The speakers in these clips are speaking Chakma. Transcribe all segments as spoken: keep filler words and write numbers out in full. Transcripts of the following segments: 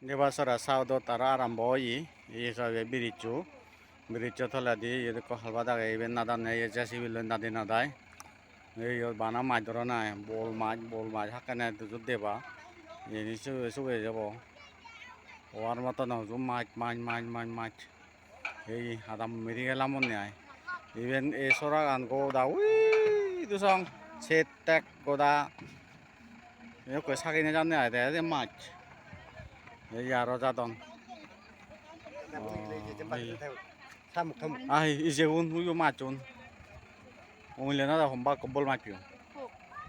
Debasora saudot aro arambo oye, iye sobe bridge-o, bridge-o toledi iyot ekko halbat agey, iben nadanne iye J C B loi nadi nadai. Iyot bana mach doro nai, bol mach, bol mach hakkene dujot deba. Iyeni suge suge jebo. Hobar moton huju mach, mach, mach, mach, mach. Ei adam miri gelamonne ai. Iben ei soragan goda ui dusong set tek goda. Ei ekko sagini janne ai de, de mach. Ei aro jadon. Oh, ei. Samuk, samuk. Ai, ijegun uyo machun. Umile na da homba ekko bol mach piyon.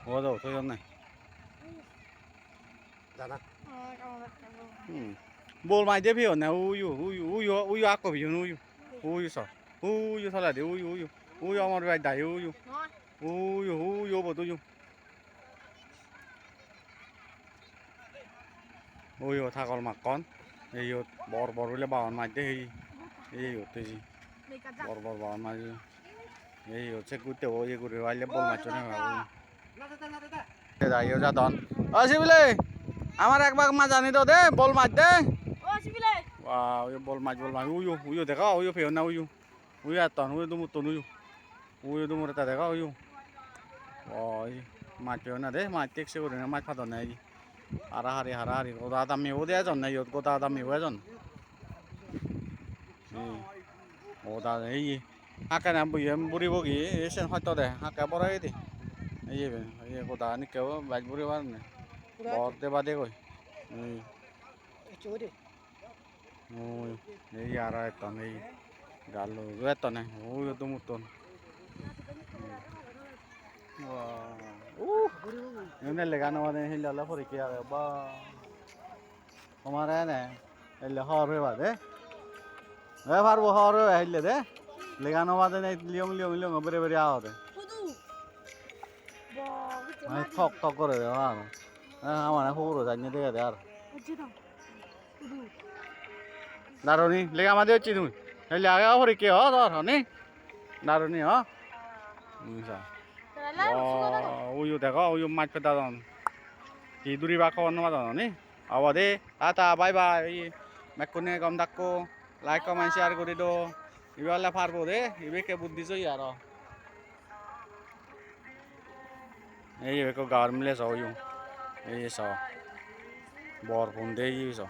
Odo toyonne. Jana. Hmm. Bol mach de piyon na uyo, uyo, uyo, uyo akko piyon uyo. Uyo so. Uyo toledi uyo, uyo. Uyo amar bai dai uyo. Uyo, uyo bot uyo. Uyo tagol makkon. Eyot bor bor bile bagan mach de heye. Eyot heye. Bor bor bagan mach. Eyot se gutte o ye guri aile bol machchune parapang. Te dai yo jadon. O Sibile, amar ek bag mach ani do de, bol mach de. O Sibile. Wow, uyo bol mach, bol mach. Uyo, uyo dega, uyo peyon na uyo. Uyo etton, uyo dumuttun uyo. Uyo dumur etta dega uyo. Oi, mach peyon na de, mach tekse gurine mach padonne ai. Harahari, harahari, goda adam mebo de ejon na iyot, goda adam mebo ejon. Hmm. Goda ei, hakkene buye buri bogi, ei sen hoito de, hakke boro oyede. Ei iben, ei goda ani ekkeyo bej buri paronne. Bor de bade goi. Ei. Ui, ei aro etton ei gallo uju etton ei, ui dumuttun. Wah, uh, iyune lega no pade hille ole porikke age, bah. Tomare ene hille hobor peba de. E parbo hobor peba hille de. Lega no pade nei liyong liyong liyong bere bere agede. Hudu? Bah, Ai, tok tok gore de, ha. Ha, mane huguro janye degede ar. Ujji dong. Daroni, lega madi hocchi tumi. Helle age o porikke o tor, honi? Daroni, o? Misa. Tara la, suga dago. O, uyu dego, uyu mach pedadon. Hi duri ba hobor no padon, honi? Abo de, tata, bye bye. Oye, bekkune gom dakko. Like, comment, share guri do. Ibe ole parbo de, ibe ekke Buddhist oye aro. Ei ekko gaor mile so oyo. Ei so. Bor pun de ei so.